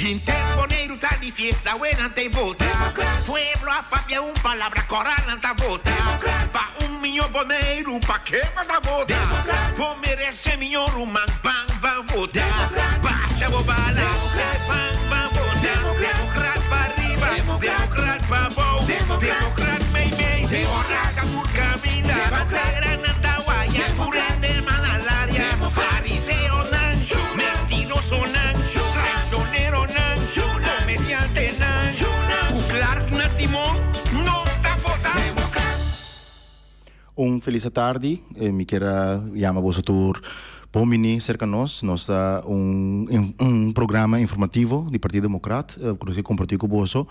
Henter Boneiru ta di fiesta, awe nan ta e vota. Pueblo a papia un palabra, kòrá nan ta vota. Pa un miñó Boneiru, pa ke bo ta vota? Bo merese miñó ruman, ban ban vota. Basha bo bala, ban ban vota. Demokrat pa riba, demokrat pa bou, demokrat mei mei, kòrá ta tur kaminda. Bandera nan ta waya, tur hende man alaria. Fariseonan, mentirosonan, traicioneronan, comediantenan, cu Clark na timon, nos ta vota. Un felis atardi, mi kier a yama boso tur bon bini serka nos. Nos ta un un programa informativo di Partido Demokrat ku nos ke komparti ku boso.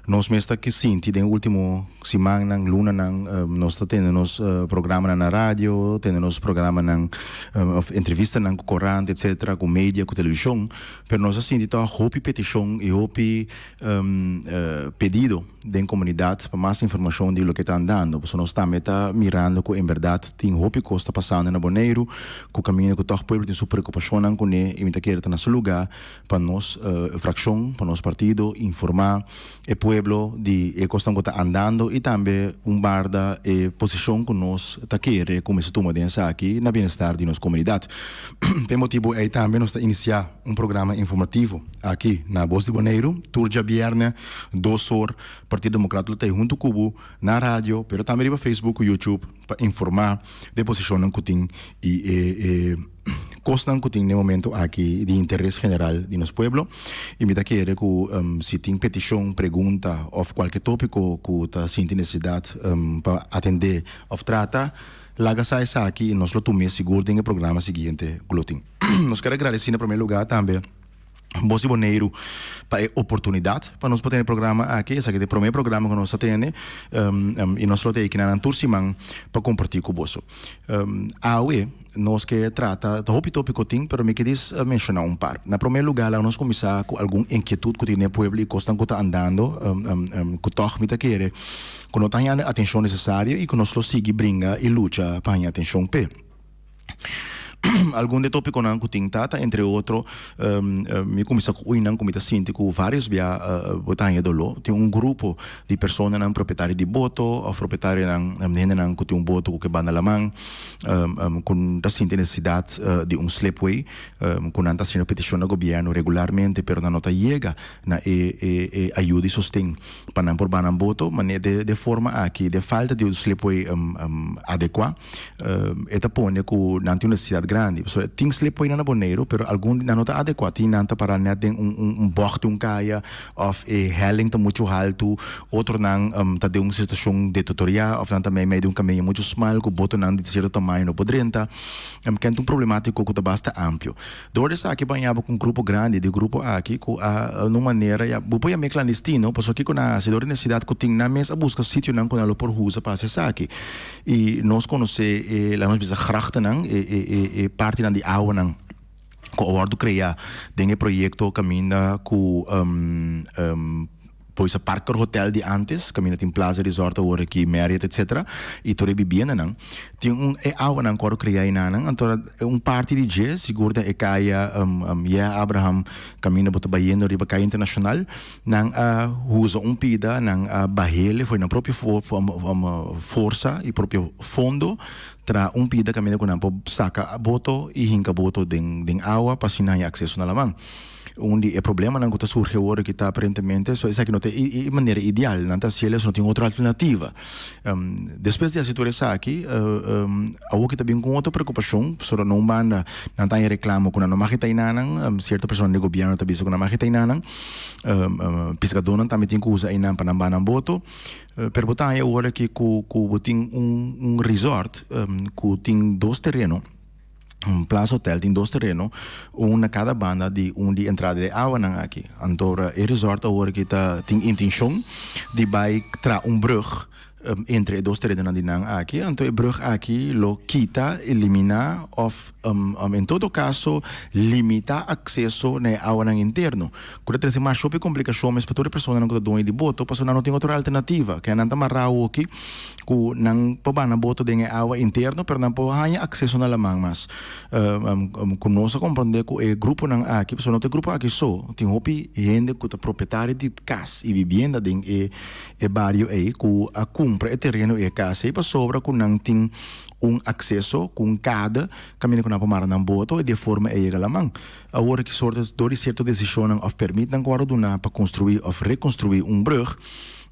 Nos mes ta sinti den ultimo simannan, lunanan nos ta tene nos programanan na radio, tene nos programanan of entrevistanan ku korant etcetera, ku media, ku televishon, pero nos a sinti tòg hopi petishon i hopi pedido den komunidat pa mas informashon di loke ta andando. Pasobra nos tambe ta mirando ku en bèrdat tin hopi kos ta pasando na Boneiru, ku kaminda ku tòg pueblo tin su preokupashonnan kuné i mi ta kere ta na su lugá pa nos frakshon, pa nos partido informá e pueblo di e kosnan ku ta andando i tambe un barda e posishon ku nos ta kere ku mester tuma den esaki na bienestar di nos komunidat. P'e motibu ei tambe nos ta inisiá un programa informativo aki na Bos di Boneiru tur djabièrnè dos or. Partido Demokrat lo ta ei huntu ku bo na radio pero tambe riba Facebook ku YouTube pa informá di e posishonnan ku tin i e e kosnan ku tin den momento aki di interes general di nos pueblo i mi ta kere ku si tin petishon, pregunta òf kualke topiko ku ta sinti nesesidat pa atendé òf trata, laga sa esaki i nos lo tum'é sigur den e programa siguiente ku lo tin. Nos ker a gradesí na promé lugá tambe Bos di Boneiru pa e oportunidat pa nos por tene e programa aki. Esaki ta e promé programa ku nos ta tene i nos lo ta ei kinanan tur siman pa kompartí ku boso. Awe nos ke trata, ta hopi tópiko tin, pero mi ke dis menshoná un par. Na promé lugá laga nos kuminsá ku algun inkietut ku tin den e pueblo i kosnan ku ta andando ku tòg mi ta kere ku no ta hañando e atenshon nesesario i ku nos lo sigui bringa i lucha pa haña atenshon p'e. Algun di e tópikonan ku tin ta ta entre otro, mi kuminsá ku uinan ku mi ta sinti ku vários bia bo ta haña doló. Tin un grupo di personanan propietario di boto òf propietarionan hendenan ku tin un boto ku ke banda laman ku ta sinti nesesidat di un slipway ku nan ta hasiendo petishon na gobièrnu regularmente pero nan no ta yega na e e ayuda i sosten pa nan por bana nan boto. Manera de forma aki de falta di un slipway adekuá. E ta pone ku nan tin un nesesidat grandi. Pasobra tin slipwaynan na Boneiru, pero algun di nan no ta adekuá. Tin nan ta pará nèt den un un bògt di un kaya òf e helling ta muchu haltu. Otronan ta den un situashon deteriorá òf nan ta meimei di un kaminda muchu smal ku botonan di sierto tamaño no por drenta. Kende un problemátiko ku ta basta amplio. Dor di esaki baña bo ku un grupo grandi di grupo aki ku a na un manera ya bo por yam'é klandestino pasobra kiko nan a hasi dor di nesesidat ku tin nan mes a buska sitionan ku nan lo por usa pa hasi esaki. I nos konosé e, laga nos bisa, grachtennan, e, e, e, e partinan di awanan ku a wòrdu kreá den e proyekto kaminda ku por bisa Parker Hotel di ántes, kaminda tin Plaza Resort awor aki, Marriott etcetera, i tur e bibiendanan. Tin un e awanan ku a wòrdu kreá einanan, anto un parti di dje sigur den e kaya Yea Abraham kaminda bo ta bayendo riba Kaya Internashonal. Nan a usa un pida, nan a bahele for nan propio forsa i propio fondo tra un pida kaminda ku nan por saka boto i hinka boto den den awa pa asina haña akseso na laman. Un di e problemanan ku ta surgi awor aki ta aparentemente esaki no ta e manera ideal, nan ta hasiel eso no tin otro alternativa. Despues di hasi tur esaki, awor ki ta bin ku un otro preokupashon, pasobra na un banda nan ta haña reklamo ku nan no mag e ta einanan, sierto persona di gobièrnu ta bisa ku nan mag e ta einanan, piskadónan tambe tin ku usa einan pa nan baha nan boto, pero bo ta haña awor aki ku ku bo tin un un resort ku tin dos tereno. Un Plaza Hotel tin dos tereno, un na kada banda di un di entrada di e awanan aki. Anto e resort awor aki ta tin intenshon di bai traha un brug. Entre e dos terenonan di nan aki, anto e brug aki lo kita, eliminá òf en todo kaso limitá akseso na e awanan interno, ku ta trese mas hopi komplikashon mes pa tur e personanan ku ta doño di boto, pasobra nan no tin otro alternativa. Ke nan ta mará awoki ku nan por bana boto den e awa interno, pero nan por haña akseso na laman mas. Ku nos a komprondé ku e gruponan aki, pasobra no ta e grupo aki so, tin hopi hende ku ta propietario di kas i bibienda den e E bario ei ku a kumpra e tereno i e kas ei pasobra ku nan tin un akseso ku un kade kaminda ku nan por mara nan boto i di e forma ei yega laman. Awor ki sorto dor di sierto desishonnan òf pèrmitnan ku wòrdu duná pa konstruí òf rekonstruí un brùg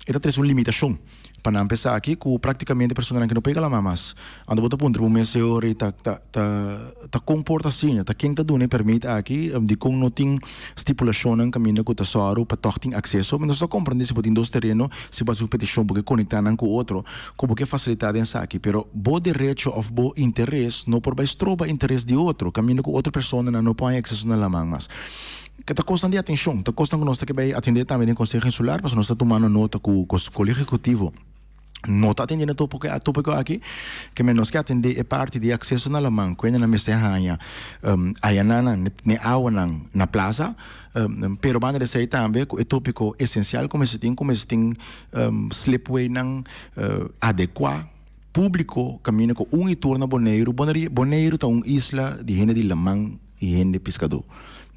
e ta trese un limitashon pa nan p'esaki aki ku praktikamente personanan ke no por yega laman mas. Anto bo ta puntra bo mes e ora ei ta ta ta ta kon por ta asina? Ta ken ta duna e pèrmit aki? Dikon no tin Stipulashonnan kaminda ku ta sòru pa tòg tin akseso. Mi nos ta komprendé si bo tin dos tereno, si bo hasi un petishon bo ke konektá nan ku otro, ku bo ke fasilitá den esaki. Pero bo derecho òf bo interes no por bai stroba interes di otro, kaminda ku otro personanan no por haña akseso na laman mas. Ke ta kosnan di atenshon, ta kosnan ku nos ta ke bai atendé tambe den Konseho Insular, pasobra nos ta tumando nota ku Kolegio Ehekutivo no ta atendiendo e topiko aki, ke men nos ke atendé e parti di akseso na laman ku hendenan mester haña ayananan n'e awanan na plaza, pero banda di esei tambe ku e topiko esensial ku mester tin ku mester tin slipwaynan adekuá públiko kaminda ku un i tur na Boneiru, Boneiru ta un isla di hende di laman. i hende piskadó.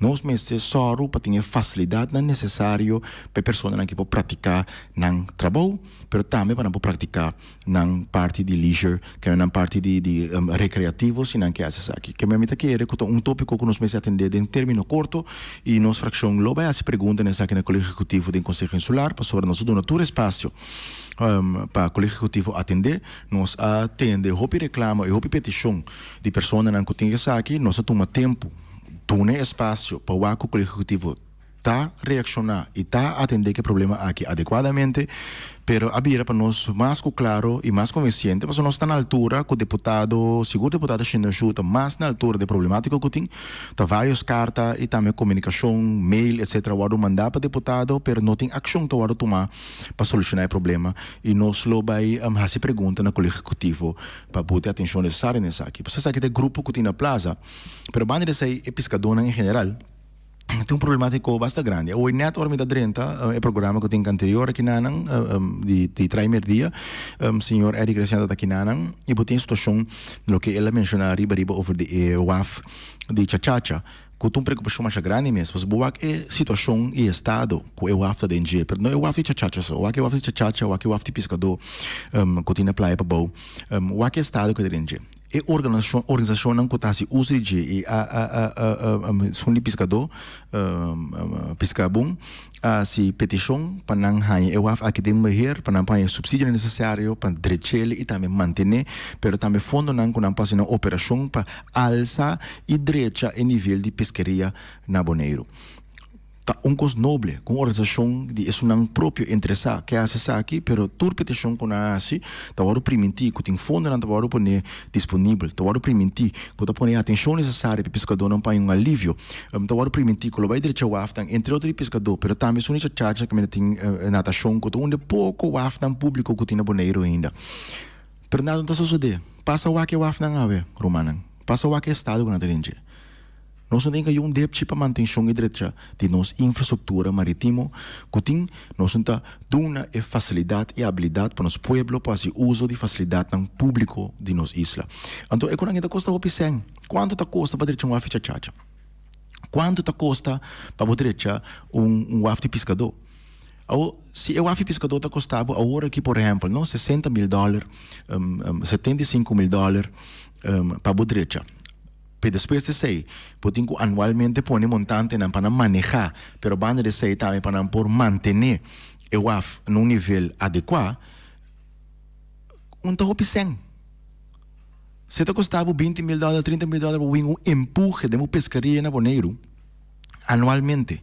Nos mester sòru pa tin e fasilidatnan nesesario pa e personanan ke por praktiká nan trabou, pero tambe pa nan por praktiká nan parti di leisure, ke nan parti di di rekreativo si nan ke hasi esaki. Ke mi ta kere ku ta un tópiko ku nos mester atendé den término korto i nos frakshon lo bai hasi pregunta na esaki na Kolegio Ehekutivo den Konseho Insular pasobra nos a duna tur espasio pa Kolegio Ehekutivo atendé. Nos a tende hopi reklamo i hopi petishon di personanan ku tin esaki, nos a tuma tempu, duna e espasio pa wak ku Kolegio Ehekutivo ta reakshoná i ta atendé ku e problema aki adekuadamente, pero a bira pa nos mas ku klaro i mas konvensiente pasobra nos ta na altura ku deputado, sigur deputado Shindo Shu ta mas na altura di e problemátiko ku tin, ta vários karta i tambe komunikashon, mail etsetera wòrdu mandá pa deputado pero no tin akshon ta wòrdu tumá pa solushoná e problema i nos lo bai hasi pregunta na Kolegio Ehekutivo pa buta e atencion necesario na esaki. Pasobra esaki ta e grupo cu tin na plaza, pero banda di esey e piscadornan en general tin un problematico basta grandi. Awoy net ora mi ta drenta e programa cu tin anterior aki nanan di di Trai Merdia, señor Eddie Gracian ta aki nanan y bo tin e situacion loke el a menciona ariba ariba over di e waf di Chachacha. Ku ta un preokupashon masha grandi mes, pasobra bo wak e situashon i estado ku e waf ta den dje, pero no e waf di Chachacha so, wak e waf di Chachacha, wak e waf di piskadó ku tin na playa pabou, wak e estado ku e ta den dje. E organisashon, organisashonnan ku ta hasi uso di dje i a a a a esun di piskadó, Piskabon, a hasi petishon pa nan haña e waf aki den beheer, pa nan por haña e supsidionan nesesario pa drech'el i tambe mantené, pero tambe fondonan ku nan por hasi nan operashon pa alsa i drecha e nivel di peskeria na Boneiru. Ta un kos noble ku un organisashon di esunnan propio interesá ke hasi esaki, pero tur petishon ku nan a hasi ta wòrdu primintí ku tin fondonan ta wòrdu pone disponibel, ta wòrdu primintí ku ta pone e atenshon nesesario pa e peskadónan pa haña un alivio, ta wòrdu primintí ku lo bai drecha wafnan, entre otro di peskadó, pero tambe esun di chachacha kaminda tin natashon ku ta un di e poko wafnan públiko ku tin na Boneiru ainda. Pero nada no ta sosodé. Pasa wak e wafnan awe, rumannan. Pasa wak e estado ku nan ta den dje. Nos no tin ku un depchi pa mantenshon i drecha di nos infrastruktura maritimo ku tin. Nos no ta duna e fasilidat i abilidat pa nos pueblo pa hasi uso di fasilidatnan públiko di nos isla. Anto e kunan e ta kosta hopi sèn. Kuantu ta kosta pa drecha un waf di chachacha? Kuantu ta kosta pa bo drecha un waf di piskadó? Awor, si e waf di piskadó ta kosta bo awor aki por ehèmpel no 60.000 dòler, 75.000 dòler pa bo drecha. Pe despues di esei bo tin ku anualmente pone montantenan pa nan manehá, pero banda di esei tambe pa nan por mantené e waf na un nivel adekuá, un ta hopi sèn. Si ta kosta bo 20.000 dòler, 30.000 dòler pa bo win un empuhe den bo peskeria na Boneiru anualmente.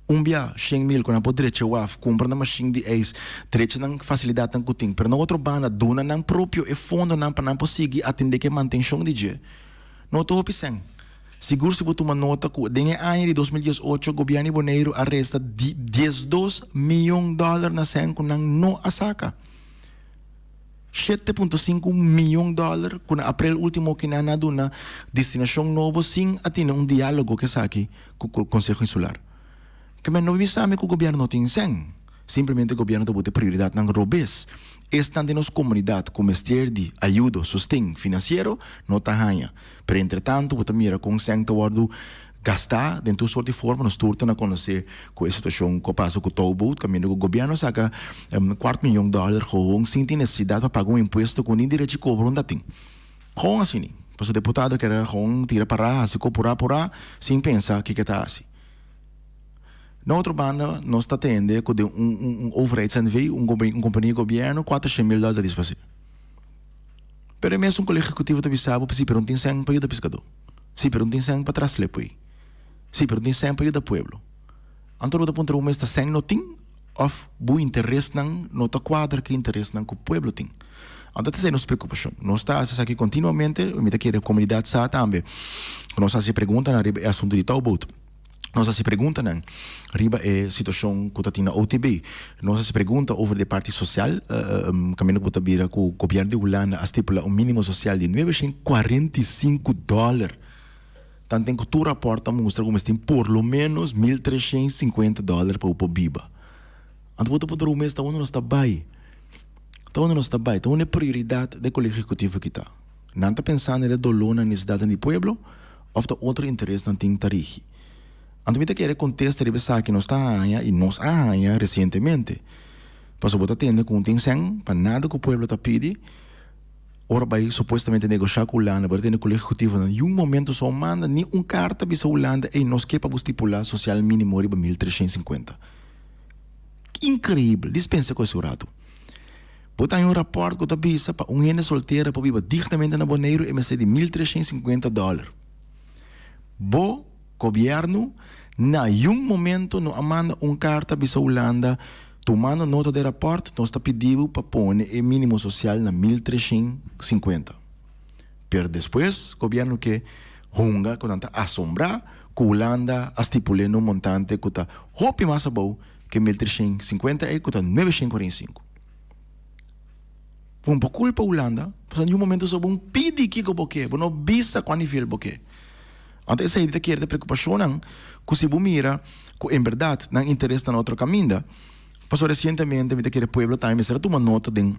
Un bia, 100.000 ku nan por drecha e waf, kumpra nan mashin di eis, drecha nan fasilidatnan ku tin. Pero na otro banda, duna nan propio e fondonan pa nan por sigui atendé ku e mantenshon di dje. No ta hopi sèn. Sigur si bo tuma nota ku den e aña di 2018 gobièrnu di Boneiru a resta 12 miyon dòler na sèn ku nan no a saka. 7.5 miyon dòler ku na aprel último kinan a duna destinashon nobo sin a tene un diálogo ku esaki ku Konseho Insular. Ke men no bisa mi ku gobièrnu no tin sèn. Simplemente gobièrnu ta buta e prioridatnan robes. Esnan den nos komunidat ku mester di ayudo, sosten finansiero, no ta haña. Pero entretantu bo ta mira kon sèn ta wòrdu gastá den tur sort di forma. Nos tur ta na konosé ku e situashon ku a pasa ku Touwboot, kaminda ku gobièrnu a saka kuart miyon dòler gewoon sin tin nesesidat pa paga un impuesto ku ni derechi kobra unda tin. Gewoon asini. Pasobra deputado kere gewoon tira pará, hasi ko purá purá sin pensa kiko e ta hasi. Na otro banda nos ta tende ku den un overheids NV, un kompania di gobièrnu, kuatershen mil dòler ta disparsé. Pero e mesun Kolegio Ehekutivo ta bisa bo, si, pero no tin sèn pa yuda piskadó. Si, pero no tin sèn pa tras lepoei. Si, pero no tin sèn pa yuda pueblo. Anto bo ta puntra bo mes, ta sèn no tin òf bo interesnan no ta kuadra ku e interesnan ku pueblo tin? Anto ta esei nos preokupashon. Nos ta hasi esaki kontinuamente, mi ta kere komunidat sa tambe ku nos ta hasi preguntanan riba e asuntu di touwboot. Nos hasi preguntanan riba e situashon ku ta tin na OTB. Nos hasi pregunta over di e parti sosial, kaminda ku bo ta bira ku gobièrnu di Hulanda a stipulá un mínimo sosial di 945 dòler. Tanten ku tur rapòrt ta mustra ku mester tin por lo ménos 1350 dòler pa bo por biba. Anto bo ta puntra bo mes ta unda nos ta bai? Ta unda nos ta bai? Ta unda e prioridat di e Kolegio Ehekutivo aki ta? Nan ta pensando den e dolónan i nesesidatnan di pueblo òf ta otro interesnan tin ta rigi? Anto mi ta kere kontesta riba esaki nos ta haña i nos a haña resientemente. Pasobra bo ta tende ku un tin sèn pa nada ku pueblo ta pidi, ora bai supuestamente negoshá ku Hulanda, bo ta tende ku ehekutivonan niun momento so manda ni un karta bisa Hulanda, ey nos ke pa bo stipulá sosial mínimo riba 1350. Inkreibel! Dispensa ku ese un ratu. Bo ta haña un rapòrt ku ta bisa pa un hende soltero por biba dignamente na Boneiru e mester di 1350 dòler. Bo gobièrnu na yun momento no a manda un karta bisa Hulanda tumando nota di e rapòrt nos ta pidi bo pa pone e mínimo sosial na 1350. Pero despues gobièrnu ke hunga ku nan ta asombrá ku Hulanda a stipul'é na un montante ku ta hopi mas abou ke 1350 ei ku ta 945. Bon por kulpa Hulanda, pasobra niun momento so bon pidi kiko bo ke, bo no bisa kua nivel bo ke. Anto esei ta kere ta preokupashonnan ku si bo mira ku en bèrdat nan interes ta na otro kaminda. Pasobra resientemente mi ta kere pueblo tambe mester a tuma nota den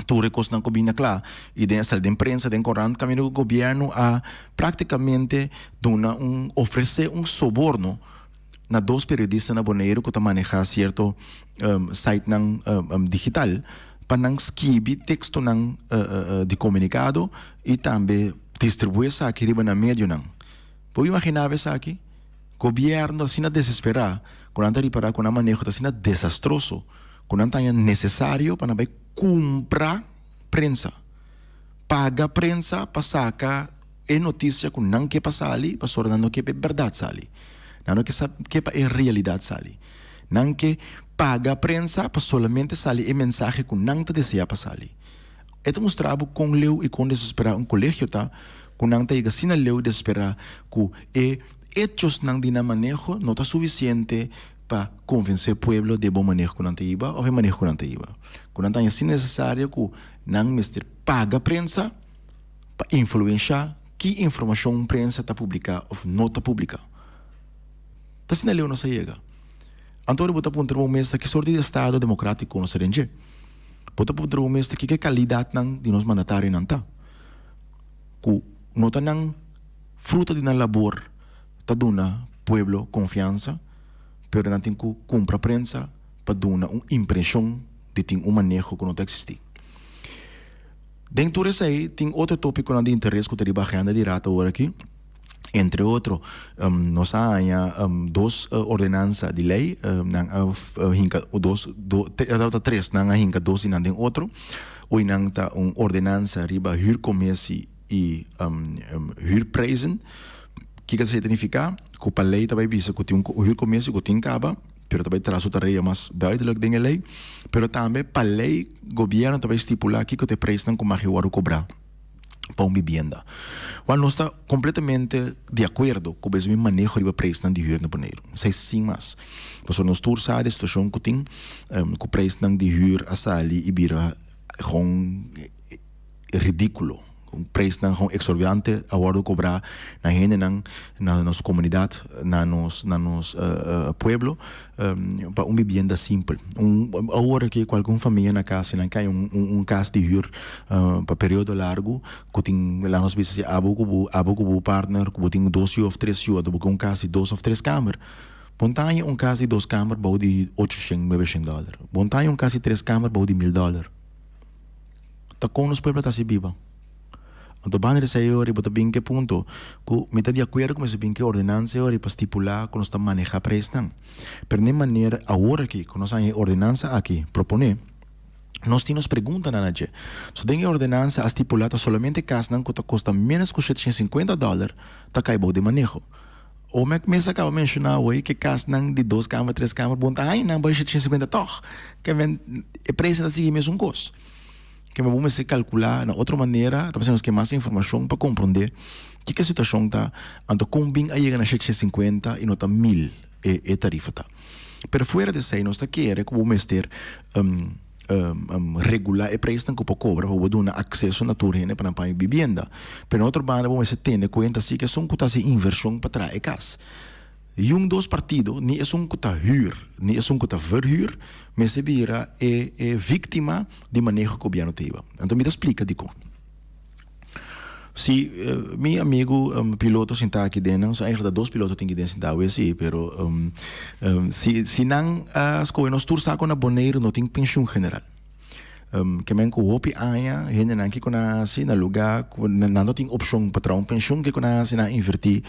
tur e kosnan ku bini kla i den a sali den prensa, den korant kaminda ku gobièrnu a praktikamente duna un ofresé un soborno na dos periodista na Boneiru ku ta manehá sierto sitenan digital pa nan skibi tekstonan di komunikado i tambe distribuí esaki riba nan medionan. Bo imaginá bo esaki? Gobièrnu ta asina desesperá ku nan ta ripará ku nan maneho ta asina desastroso ku nan ta haña nesesario pa nan bai kumpra prensa, paga prensa pa saka E notisia ku nan ke pa sali, pasobra nan no ke pa e bèrdat sali. Nan no ke sa ke pa e realidat sali. Nan ke paga prensa pa solamente sali e mensahe ku nan ta deseá pa sali. E ta mustra bo kon leu i kon desesperá un kolegio ta, ku nan ta yega asina leu i desesperá ku e echosnan di nan maneho no ta sufisiente pa konvensé pueblo di e bon maneho ku nan ta hiba òf e maneho ku nan ta hiba. Ku nan ta haña asina nesesario ku nan mester paga prensa. pa influenshá ki informashon prensa ta publiká òf no ta publiká. Ta asina leu nos a yega. Anto ora bo ta puntra bo mes ta ki sort di estado demokrátiko nos ta den dje. Bo ta puntra bo mes ta kiko e kalidatnan di nos mandatarionan ta. Ku no ta nan fruta di nan labor ta duna pueblo konfiansa, pero nan tin ku kumpra prensa pa duna un impreshon di tin un maneho ku no ta eksistí. Den tur esei tin otro tópikonan di interes ku ta riba agenda di Raad awor aki. Entre otro, nos a haña dos ordenansa di lei, nan a hinka dos, tabata tres, nan a hinka dos di nan den otro. Oy nan ta un ordenansa riba huurcommissie i huurprijzen. Kiko esei ta nifiká? Ku pa lei ta bai bisa ku tin un huurcommissie ku tin kaba. Pero ta bai traha su tarea mas duidelijk den e lei. Pero tambe pa lei gobierno ta bai stipula kiko ta e prijsnan ku mag e wòrdu kobrá pa un bibienda. Wèl nos ta kompletamente di akuerdo ku bes mi maneho riba prijsnan di hür na Boneiru. Esei sin mas. Pasobra nos tur sa di e situashon ku tin ku prijsnan di hür a sali i bira. Gewoon ridículo. Prijsnan gewoon exorbitante a wordo cobrá na hendenan, na nos comunidad, na nos na nos pueblo pa un bibienda simpel. Un awor aki cualke un famia na cas si nan cay un un cas di huur pa periodo largo cu tin laga nos bisa si abo cu bo abo cu bo partner cu bo tin dos yu of tres yu anto bo ke un cas di dos of tres kamer. Bon ta haña un kas di dos kamer bou di ochoshen, nuebeshen dòler. Bon ta haña un kas di tres kamer bou di mil dòler. Ta kon nos pueblo ta hasi biba? Anto banda di esei ora bo ta bin ku e punto ku mi ta di akuerdo ku mester bin ku e ordenansa e ora pa stipulá ku nos ta manehá preisnan. Pero den manera awor aki ku nos haña e ordenansa aki proponé, nos tin nos preguntanan na dje. So den e ordenansa a stipulá ta solamente kasnan ku ta kosta ménos ku shete shen sinkuenta dòler ta kai bou di maneho. Ome mes a kaba menshoná awor ke kasnan di dos kamer, tres kamer, bon ta haña nan bai 750 tòg. Ke men e preisnan ta sigui mesun kos. Ke men bo mester kalkulá na otro manera, ta pasobra nos ke mas informashon pa komprondé kiko e situashon ta, anto kon bin a yega na 750 i no ta mil e e tarifa ta. Pero fuera di esei nos ta kere ku bo mester regulá e preisnan ku por kobra pa bo duna akseso na tur hende pa nan paña bibienda. Pero na otro banda bo mester tene kuenta si ku esun ku ta hasi invershon pa traha e kas. Yun dos partido, ni esun ku ta hür ni esun ku ta verhür mester bira e e víktima di maneho ku gobièrnu ta hiba. Anto mi ta splika dikon. Si mi amigu piloto sintá aki den nan, so eigenlijk ta dos piloto tin ki den sintá awe si, pero si si nan a skohe nos tur sa ku na Boneiru no tin penshun general. Ke men ku hopi aña hendenan kiko nan a hasi na lugá ku nan no tin opshon pa traha un penshun kiko nan a hasi nan a invertí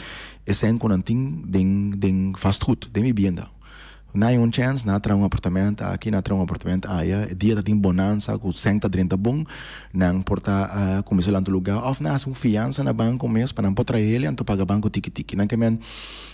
e sèn ku nan tin den den vastgoed, den bibienda. Nan hay un chèns, nan a traha un apartamènt aki, nan a traha un apartamènt aya, e dia ta tin bonansa ku sèn ta drenta bon, nan por ta a kuminsá lanta lugá òf nan hasi un fiansa na banko mes pa nan por traha heli anto paga banko tiki tiki. Nan ke men,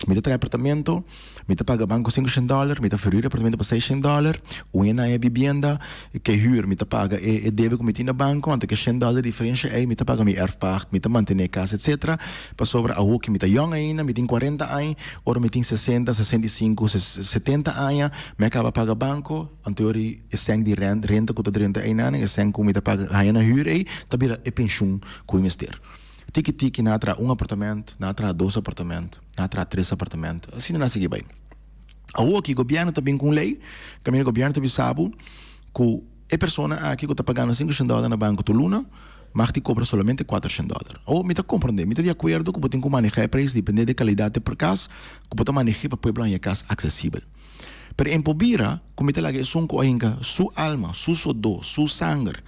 mi ta traha apartamento, mi ta paga banko sinku shen dòler, mi ta verhuur e apartamento pa seis shen dòler, un e nan e bibienda, ke huur mi ta paga e e debe ku mi tin na banko, anto ke shen dòler diferensha ei mi ta paga mi erfpacht, mi ta mantené e kas etsetera. Pasobra awoki mi ta yòn ainda, mi tin kuarenta aña, ora mi tin sesenta, sesenta i sinku, setenta aña, mi a kaba paga banko, anto ora e sèn di rènt, renta ku ta drenta einan, e sèn ku mi ta paga haña na hür ei, ta bira e penshun ku mi mester. Tiki tiki nan a traha un apartamènt, nan a traha dos apartamènt, nan a traha tres apartamènt, asina nan a sigui bai. Awoki gobièrnu ta bin ku un lei, kaminda gobièrnu ta bisa bo ku E persona aki ku ta pagando sinku shen dòler na banko tur luna, mag di kobra solamente kuater shen dòler. Awor, mi ta komprendé, mi ta di akuerdo ku bo tin ku manehá e preis dependé di e kalidat di e kas ku bo ta maneh'é pa pueblo haña e kas aksesibel. Pero en por bira ku mi ta laga esun ku a hinka su alma, su sodó, su sanger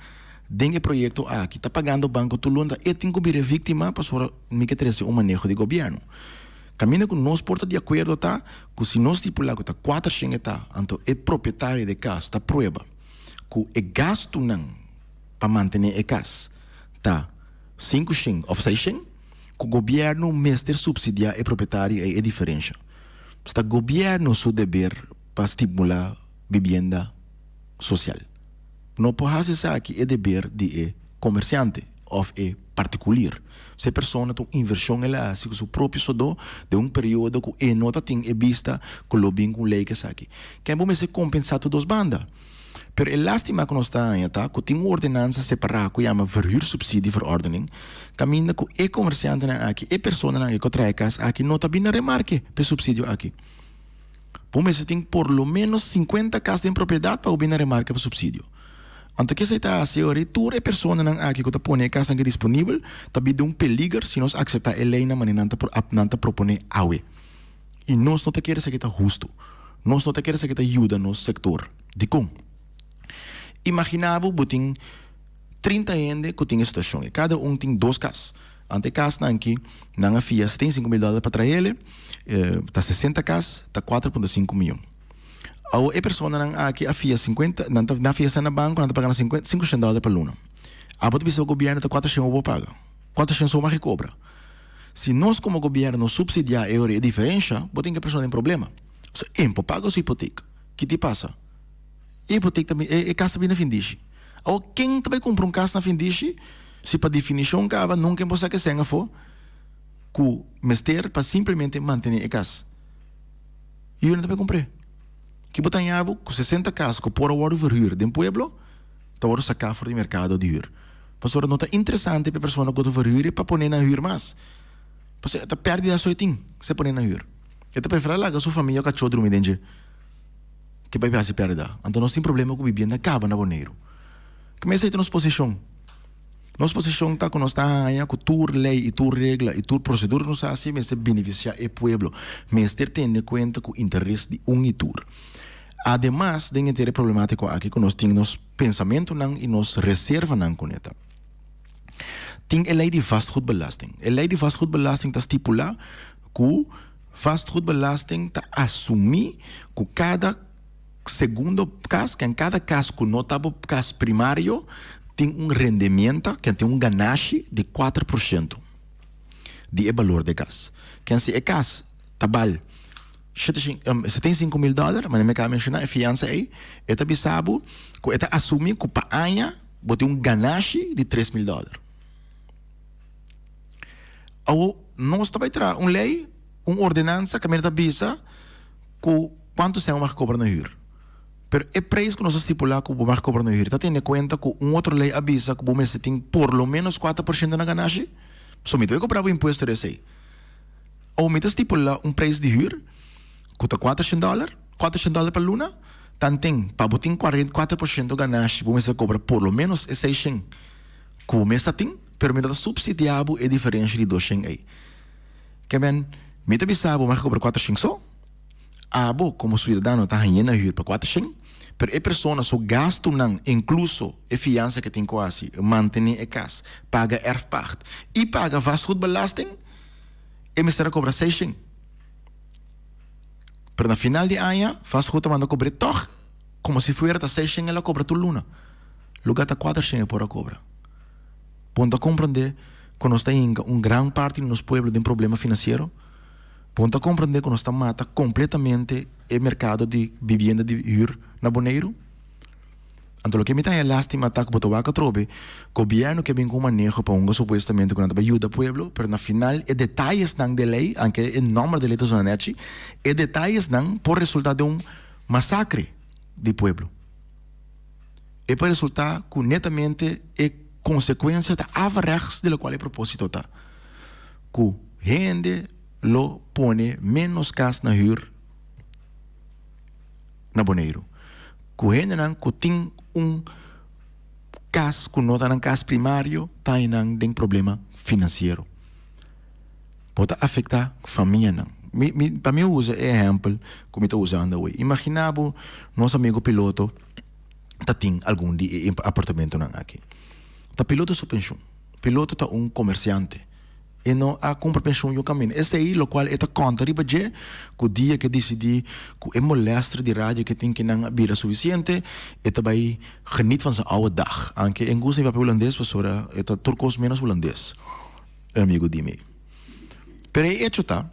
den e proyekto aki ta pagando banko tur luna, ta e tin ku bira e víktima pasobra mi ke trese un maneho di gobièrnu. Kaminda ku nos por ta di akuerdo ta ku si nos stipulá ku ta kuater shen e ta, anto e propietario di e kas ta prueba ku e gastunan pa mantené e kas ta sinku shen òf seis shen, ku gobièrnu mester supsidiá e propietario ei e diferensha. Ta gobièrnu su deber pa stimulá bibienda sosial. No por hasi esaki e deber di e komersiante òf e partikulir. Si e persona ta un invershon el a hasi ku su propio sodó den un periodo ku e no ta tin e bista ku lo bin ku un lei ku esaki. Ken bo mester kompensá tur dos banda. Pero e lástima ku nos ta haña ta ku tin un ordenansa separá ku yama Verhuursubsidieverordening kaminda ku e komersiantenan aki, e personanan aki ku a traha e kas aki no ta bin na remarke pa e supsidio aki. Bo mester tin por lo menos sinkuenta kas den propiedat pa bo bin na remarke pa supsidio. Anto kesei ta hasi ora tur e personanan aki ku ta pone e kasnan aki disponibel ta bida un peliger si nos akseptá e leinan manera nan ta nan ta proponé awe. I nos no ta kere esaki ta hustu. Nos no ta kere esaki ta yuda nos sektor. Dikon? Imaginá bo bo tin 30 hende ku tin e situashon ei. Kada un tin dos kas. Ante e kasnan aki nan a fia 75 mil dòler pa traele, ta 60 kas, ta 4.5 mion. Awor e personanan aki a fia 50, nan ta nan fia na banko, nan ta paga nan 500 dòler pa luna. Abo ta bisa gobièrnu ta 400 bo por paga. 400 so mag kobra. Si nos komo gobièrnu no supsidiá e ora e diferensha, bo tin ku e persona den problema. So e por paga su hipotek. Ki ti pasa? E hipotek ta bin, e kas ta bin na findishi. Awor ken ta bai kumpra un kas na findishi si pa definishon kaba nunka e por saka e sèn afó ku mester pa simplemente mantené e kas? Yu no ta bai kumpr'é. Ki bo ta haña bo ku 60 kas ku por a wòrdu verhuur den pueblo? ta wòrdu saká for di merkado di hür. Pasobra no ta interesante pa e persona ku ta verhür e pa pone na hür mas. Pasobra e ta pèrdida so e tin si e pone na hür. E ta preferá laga su famia kachó drumi den dje ke bai hasi pèrdida. Anto nos tin problema ku bibienda kaba na Boneiru. Kmé esei ta nos posishon. Nos posishon ta ku nos ta haña ku tur lei i tur regla i tur prosedura ku nos hasi mester benefisiá e pueblo. Mester tene kuenta ku interes di un i tur. Ademas den henter e problemátiko aki ku nos tin nos pensamentunan i nos reservanan kuné ta. Tin e lei di vastgoedbelasting. E lei di vastgoedbelasting ta stipulá ku vastgoedbelasting ta asumí ku kada segundo kas, ken kada kas ku no ta bo kas primario tin un rendemiento, ken tin un ganashi di 4% di e balor di e kas. Ken si e kas ta bal 75 mil dòler, manera mi a kaba menshoná e fiansa ei, e ta bisa bo ku e ta asumí ku pa aña bo tin un ganashi di 3000 dòler. Awor nos ta bai traha un lei, un ordenansa kaminda ta bisa ku kuantu sèn bo mag kobra na hür. Pero e preis ku nos a stipulá ku bo mag kobra na hür ta tene kuenta ku un otro lei a bisa ku bo mester tin por lo ménos 4% na ganashi. So mi ta bai kobra bo impuesto di esei. Awor mi ta stipulá un preis di hür ku ta 400 dòler, 400 dòler pa luna, tanten pa bo tin 4% ganashi bo mester kobra por lo ménos e 600 ku bo mes ta tin, pero mi no ta supsidiá bo e diferensha di 200 ei. Ke men, mi ta bisa bo mag kobra 400 so, abo komo suidadano ta hañ'é na hür pa 400, pero e persona su gastunan, inkluso e fiansa ke tin ku hasi, mantené e kas, paga erfpacht i paga vastgoedbelasting, e mester a kobra 600. Pero na final di aña, vastgoed ta manda kobr'é tòg komo si fuera ta 600 el a kobra tur luna. Lugá ta 400 e por a kobra. Bo no ta komprondé ku nos ta hinka un gran parti di nos pueblo den problema finansiero? Bo no ta komprondé ku nos ta mata kompletamente e merkado di bibienda di hür na Boneiru? Anto loke mi ta haña lástima ta ku bo ta wak atrobe, gobièrnu ke bin ku un maneho pa hunga supuestamente ku nan ta bai yuda pueblo, pero na final e detayesnan di e lei, anke e nòmber di e lei ta sona nèchi, e detayesnan por resultá den un masakre di pueblo. E por resultá ku netamente e konsekuensia ta averechts di lokual e propósito ta, ku hende lo pone ménos kas na hür na Boneiru. Ku hendenan ku tin un kas ku no ta nan kas primario ta haña nan den problema finansiero. Bo ta afektá famianan. Mi mi pa mi usa e ehèmpel ku mi ta usando awor. Imaginá bo nos amigu piloto ta tin algun di e apartamentonan aki. Ta piloto su penshun. Piloto ta un komersiante. E no a kumpra penshun yu kaminda. Esei lokual e ta konta riba dje ku dia ke disidí ku e molèster di radio ke tin kinan a bira sufisiente, e ta bai geniet van zijn ouwe dag. Anke e gusta mi papia hulandes pasobra e ta tur kos ménos hulandes, e amigu di mi. Pero e echo ta,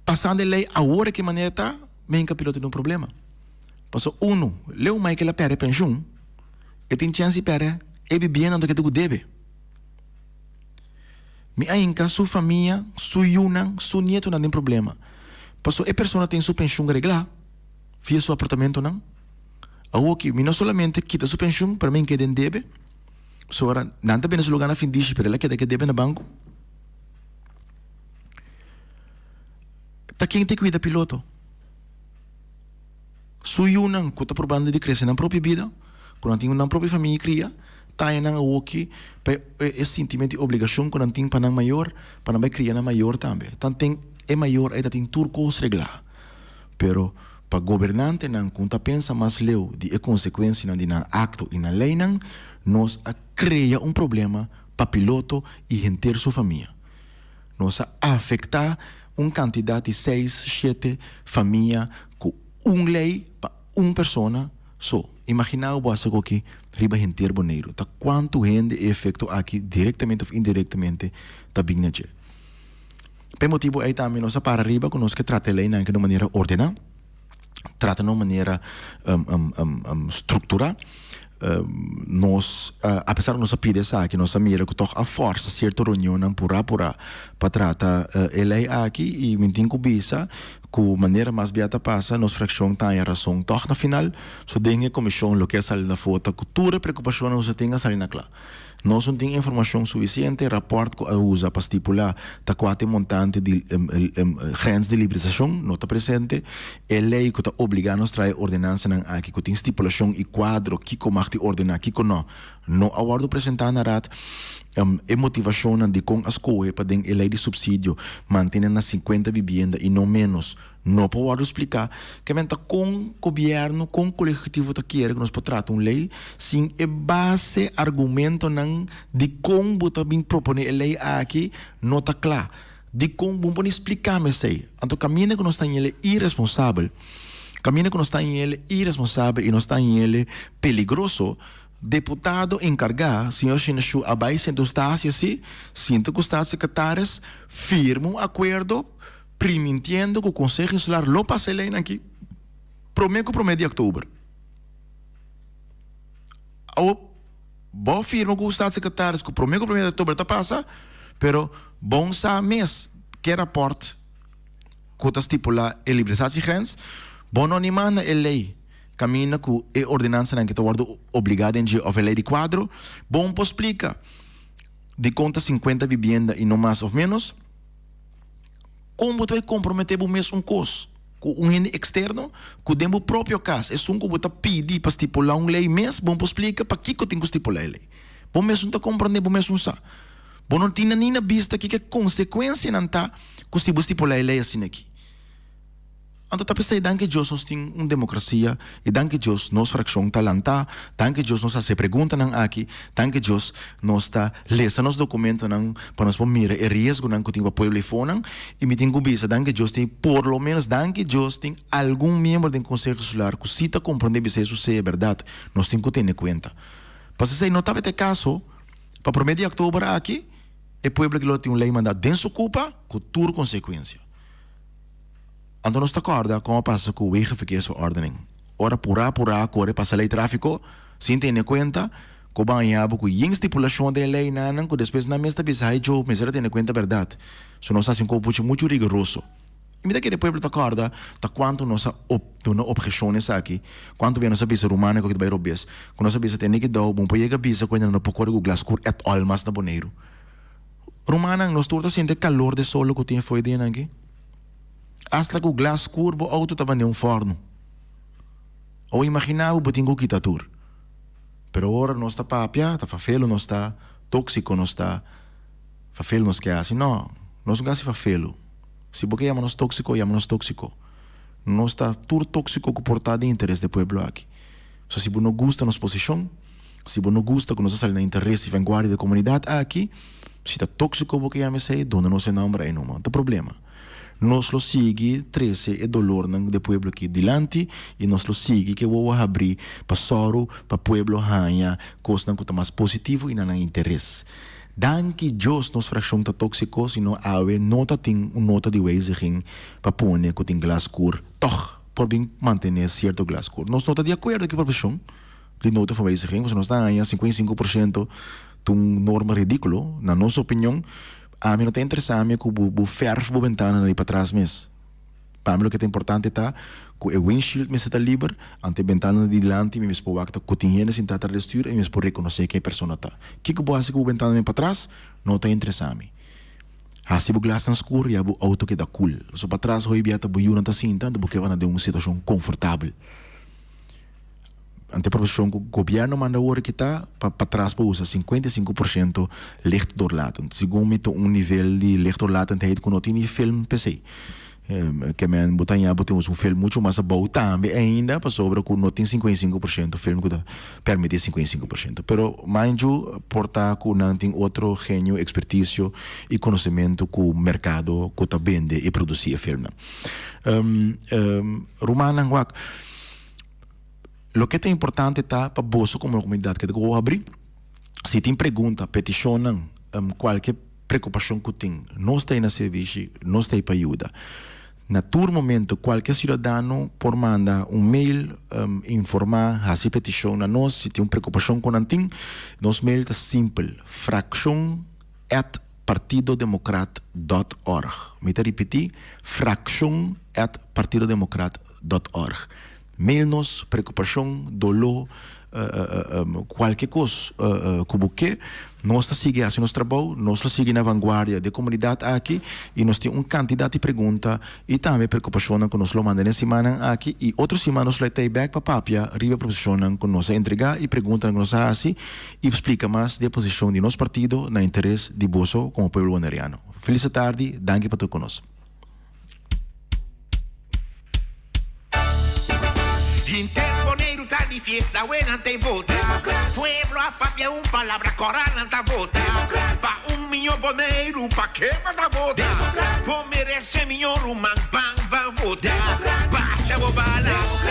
pasando e lei awor e ke manera ta, mi hinka piloto den un problema. Pasobra unu, leu mai ke el a pèrdè penshun, e tin chèns di pèrdè e bibienda anto ke ta ku debe. Mi a hinka su famia, su yunan, su nietonan den problema. Pasobra e persona tin su penshun reglá via su apartamentonan. Awoki mi no solamente kita su penshun, pero mi hink'é den debe. Pasobra nan ta bende su lugá na findishi, pero el a keda ku e debe na banko. Ta ken ta kuida piloto? Su yunan ku ta probando di krese nan propio bida, ku nan tin nan propio famia i kria, ta haña nan awoki pa e sintimentu di obligashon ku nan tin pa nan mayor, pa nan bai kria nan mayor tambe. Tanten e mayor ei ta tin tur kos reglá. Pero pa gobernantenan ku no ta pensa mas leu di e konsekuensianan di nan akto i nan leinan, nos a krea un problema pa piloto i henter su famia. Nos a afektá un kantidat di seis, shete famia ku un lei pa un persona so. Imaginá bo hasi koki riba henter Boneiru. Ta kuantu hende e efekto aki direktamente òf indirektamente ta bin na dje. Pa e motibu ei tambe nos a para riba ku nos ke trata e leinan aki na un manera ordená, trata na un manera strukturá. Nos, apesar ku nos a pidi esaki, nos a mira ku tòg a fòrsa sierto reunionnan purá purá pa trata e lei aki i mi tin ku bisa. Ku manera mas bia ta pasa, nos frakshon ta haña rason tòg na final. So den e komishon loke a sali na for ta ku tur e preokupashonnan ku sa tin a sali na kla. Nos no tin informashon sufisiente, rapòrt ku a usa pa stipulá ta kua ta e montante di grens di liberalisashon no ta presente. E lei ku ta obligá nos traha e ordenansanan aki ku tin stipulashon i kuadro kiko mag di ordená kiko no, no a wòrdu presentá na Raad. E motivashonnan dikon a skohe pa den e lei di supsidio mantené na sinkuenta bibienda i no ménos no por wòrdu spliká. Ke men ta kon gobièrnu, kon Kolegio Ehekutivo ta kere ku nos por trata un lei sin e base argumentonan dikon bo ta bin proponé e lei aki no ta kla. Dikon bo no por ni spliká mi esei? Anto kaminda ku nos ta hende iresponsabel, kaminda ku nos ta hende iresponsabel i nos ta hende peligroso, Deputado enkargá, señor Shinashu a bai Sint Eustatius si, sinta ku Staatssecretaris, firma un akuerdo primintiendo ku Konseho Insular lo pasa e leinan aki promé ku promé di òktober. Awor, bo firma ku Staatssecretaris ku promé ku promé di òktober ta pasa, pero bon sa mes ke rapòrt ku ta stipulá e liberalisatiegrens, bo no ni manda e lei. Kaminda ku e ordenansanan ke ta wòrdu obligá den dje òf e lei di kuadro, bon por splika dikon ta sinkuenta bibienda i no mas òf ménos. Kon bo ta bai komprometé bo mes un kos ku un hende eksterno ku den bo propio kas, esun ku bo ta pidi pa stipulá un lei mes, bon por splika pakiko tin ku stipulá e lei. Bo mes un ta komprondé, bo mes un sa. Bo no tin ni na bista kiko e konsekuensianan ta ku si bo stipulá e lei asin'aki. Anto ta p'esei danki Dios nos tin un demokrasia i danki Dios nos frakshon ta lantá, danki Dios nos hasi e preguntanan aki, danki Dios nos ta lesa nos dokumentonan pa nos por mira e riesgonan ku tin pa pueblo i fonan. I mi tin ku bisa danki Dios tin por lo menos danki Dios tin algun miembro den Konseho Insular ku si ta komprondé bisa e suseye bèrdat nos tin ku tene kuenta. Pasobra esei no tabata e kaso pa promé di òktober aki e pueblo aki lo tin un lei mandá den su kupa ku tur konsekuensia. Anto nos ta kòrda kon a pasa ku Wegenverkeersverordening. Ora purá purá kore pasa lei tráfiko sin tene kuenta ku bo haña bo ku yin stipulashon den e leinanan ku despues nan mes ta bisa hay djo mester a tene kuenta bèrdat. So nos a hasi un kopuchi muchu riguroso. I mi ta kere pueblo ta kòrda ta kuantu nos a duna obheshon esaki, kuantu bia nos a bisa rumannan ku ta bai robes, ku nos a bisa tene kidou bo no por yega bisa ku hende no por kore ku glas skur èt òl mas na Boneiru. Rumannan nos tur ta sinti e kalor de solo ku tin fo'i den aki. Asta ku glas skur bo outo ta bane un fòrnu. Awor imaginá bo bo tin ku kita tur. Pero ora nos ta papia, ta fafelu nos ta, tóksiko nos ta, fafelu nos ke hasi. No, nos no ke hasi fafelu. Si bo ke yama nos tóksiko, yama nos tóksiko. Nos ta tur tóksiko ku por ta den interes di e pueblo aki. So si bo no gusta nos posishon, si bo no gusta ku nos a sali na interes i vanguardia di e komunidat aki, si ta tóksiko bo ke yama esei, duna nos e nòmber ei numa. No ta problema. Nos lo sigui trese e dolornan di e pueblo aki dilanti i nos lo sigui ke wowo habrí pa sòru pa pueblo haña kosnan ku ta mas positivo i na nan interes. Danki Dios nos frakshon ta tóksiko, sino awe no ta tin un nota di wijziging pa pone ku tin glas skur tòg. Por bin mantené sierto glas skur. Nos no ta di akuerdo ku e proposishon di nota van wijziging, pasobra nos ta haña 55% ta un norma ridíkulo. Na nos opinion, ami no ta interesá mi ku bo bo fèrf bo bentananan di patras mes. Pa mi loke ta importante ta ku e windshield mester ta liber, anto e bentananan di dilanti mi mes por wak ta ku tin hende sintá tras di stür i mi mes por rekonosé ken e persona ta. Kiko bo hasi ku bo bentananan di patras no ta interesá mi. Hasi bo glasnan skur ya bo auto keda kul. So patras hoy bia ta bo yunan ta sinta anto bo ke wanda den un situashon konfortabel. Anto e proposishon ku gobièrnu manda awor aki ta pa patras por usa 55% lichtdoorlatend. Segun mi ta un nivel di lichtdoorlatendheid ku no tin ni film p'esei. Ke men bo ta haña bo tin usa un film muchu mas abou tambe ainda pasobra ku no tin 55% film ku ta permití 55%. Pero mind you por ta ku nan tin otro genio, ekspertisio i konosementu ku merkado ku ta bende i produsí e filmnan. Rumannan wak, loke ta importante ta pa boso komo komunidat keda ku bo habrí. Si tin pregunta, petishonnan, kualke Preokupashon ku tin. Nos ta ei na sirbishi, nos ta ei pa yuda. Na tur momento kualke siudadano por manda un mail, informá, hasi petishon na nos si tin un preokupashon ku nan tin. Nos mail ta simpel, frakshon at. partidodemocrat dot org. Mi ta ripití, frakshon at partidodemocrat dot org. Mail nos preokupashon, doló, kualke kos ku bo ke. Nos ta sigui hasi nos trabou, nos lo sigui na vanguardia di e komunidat aki i nos tin un kantidat di pregunta i tambe preokupashonnan ku nos lo manda den e simannan aki i otro siman nos lo e ta ei bèk pa papia riba e proposishonnan ku nos a entregá i preguntanan ku nos a hasi i splika mas di e posishon di nos partido na interes di boso komo pueblo boneriano. Felis atardi, danki pa tur ku nos. Henter Boneiru ta di fiesta, awe nan ta e vota. Pueblo a papia un palabra, kora nan ta vota. Pa un miño Boneiru, pa ke bo ta vota? Bo merese miño ruman, ban ban vota. Basha bo bala.